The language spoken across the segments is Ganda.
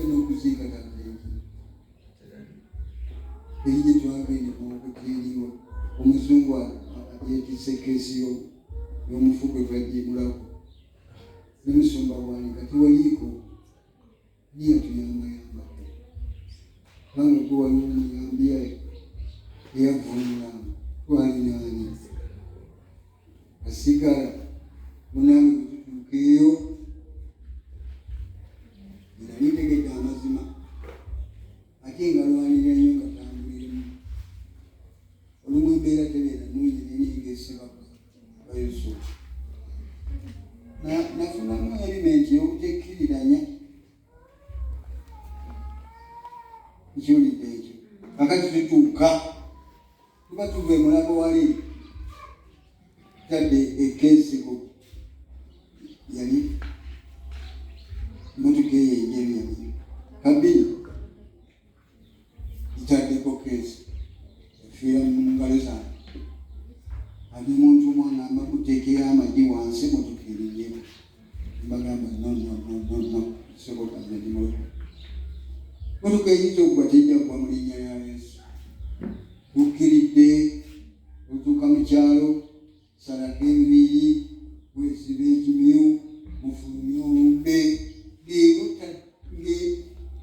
N'okuziika taata eri gye twagenda okuteriwa omuzungu yeetisse keesi y'omufu gwe twajja emulago ne musumba Bwanika tewaliiko niye atuyambayamba kubanga gwe waliwo omuyambi eyavvuunulanga twalinaani asigala munange bwe tutuuka eyo nali ntegedde amazima ate nga lwanirira nnyo nga tambuliremu olumu embeera tebeera nnungi naye ninga esibako bayusufu nafunamu erimenti ey'obutekkiriranya nkiwulidde ekyo kakati tutuuka tuba tuva emulago wali tadde ekeesigo yali motoka eyo enjeru yali kabina itaddeko keesi efiira mu ngalo zange ate omuntu omu angamba muteekeyo amagi wansi motoka erinyeko mbagamba no no no no no soboka nze ndi mulokole motoka eyinza okugwa tejja kugwa mu linnya lya Yesu tukkiridde otuuka mu kyalo salako enviiri wesiba ekimyu mufulumye olumbe leero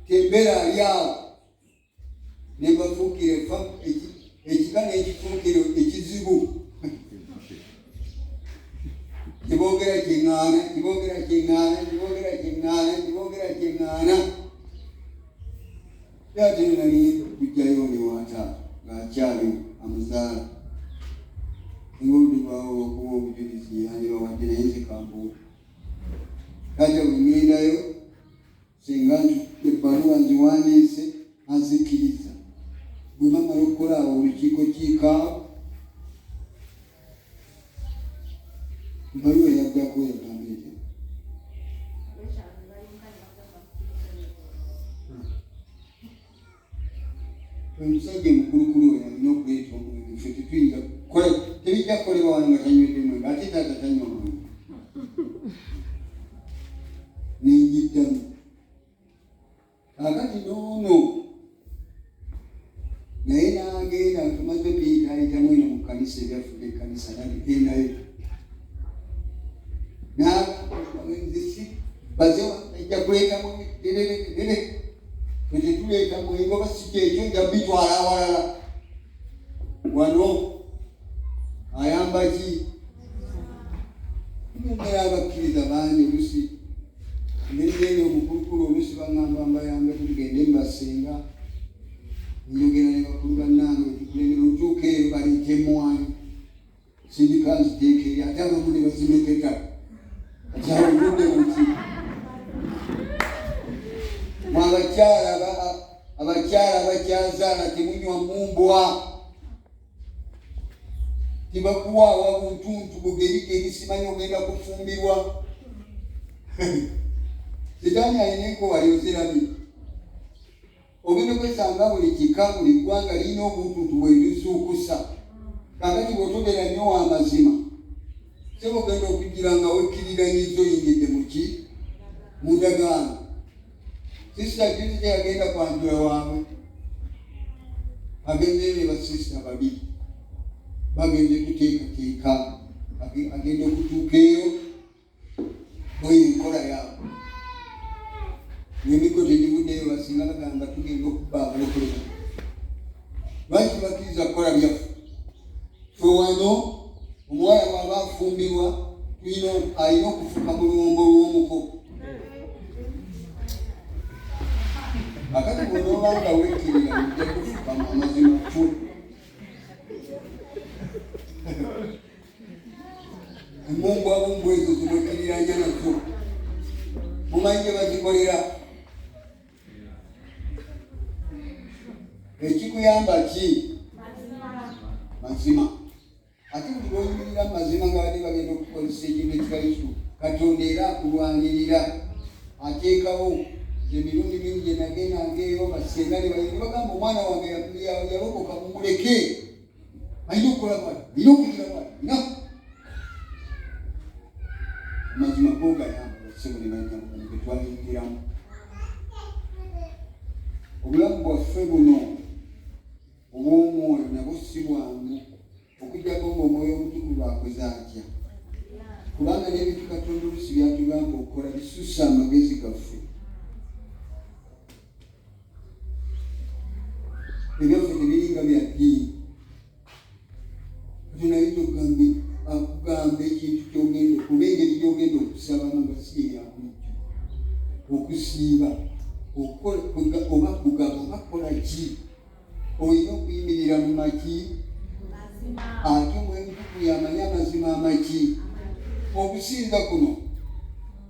tembera ali awo nebafuukira ekika n'ekifuukiro ekizibu kibogera kyeŋŋaana kibogera kyeŋŋaana kibogera kyeŋŋaana kibogera kyeŋŋaana ate nali kujjayo oli wata ng'akyali amuzaala singa oludde lwawo olwokuwa obujulizi yandibawadde naye nze kambuwe kati bwe ŋŋendayo singa ebbaluwa nziwandiise azikkiriza bwe bamala okukola awo olukiiko kiikaawo ebbaluwa eyaddako yagamba etya omusajja omukulukulu oyo alina okuleeta omwenge ffe tetuyinza kukola tebijja kukolebwa wano nga tanywedde mwenge ate taata tanywa mwenge nenjiddamu kakati noono naye n'agenda tumaze biyitaayitamu eno mu kkanisa ebyafudde ekkanisa nabigendayo baze ajja kuleeta mwenge tetuleeta mwenge oba si kyekyo nja bitwala awalala wano ayamba ki naye abakkiriza bangi olusi engeri genda omukulukulu olusi baŋŋamba mbayambe tugende mbasenga njogera ne bakulu bannange betukulembera otuuka eyo baleeta emmwanyi sindika nziteeka eri ate abamu ne bazimeketa kati awo obudde buki mwe abakyala abakyala abakyazaala temunywa mumbwa tebakuwaawa buntuntu bugerigeri simanyi ogenda kufumbirwa sitaani alina enkowa yozirabye ogenda kwesanga buli kika buli ggwanga lirina obuntuntu bweruzuukusa kakati bwotobeera nnyo wamazima sebo ogenda okugira nga wekkiriranyiza oyingidde muki mu ndagaano sisita juzi teyagenda kwanjula waabwe agenzeyo ne basisita babiri bagenze kuteekateeka agenda okutuuka eyo oyo enkola yaabwe n'emiggo tegivuddeyo basinga bagamba tugenda okuba abalokole lwaki bakkiriza kukola byaffe fe wano omuwala bw'aba afumbirwa tulina alina okufuka mu luwombo lw'omuko akati bw'onooba nga wekkirira ojja kufuka mu amazima tu Embumbwabumbu ezo zimwekkiriranya nazo mumanyi gye bazikolera ekikuyamba ki mazima ate buli lwoyimirira mu mazima nga bali bagenda okukozesa ekintu ekitali kyo katonda era akulwanirira ateekawo emirundi mingi gye nagendanga eyo basenga ne bagamba omwana wange yalokoka mumuleke alina okukola bwati alina okugira bwati alina amazima go gayamba bassebo ne bannyabo bano be twayingiramu Obulamu bwaffe buno obw'omwoyo nabwo si bwangu okuggyako ng'Omwoyo Omutukuvu akoze atya? Kubanga n'ebintu Katonda oluusi by'atugamba okukola bisussa amagezi gaffe. Ebyaffe tebiringa bya ddiini. Katonda ayinza okugamba akugamba ekintu ky'ogenda oba engeri gy'ogenda okusabamu nga si eya bulijjo, okusiiba, oba kugaba oba kukola ki, olina okuyimirira mu maki ate Omwoyo Omutukuvu yamanyi amazima amaki. Okusinza kuno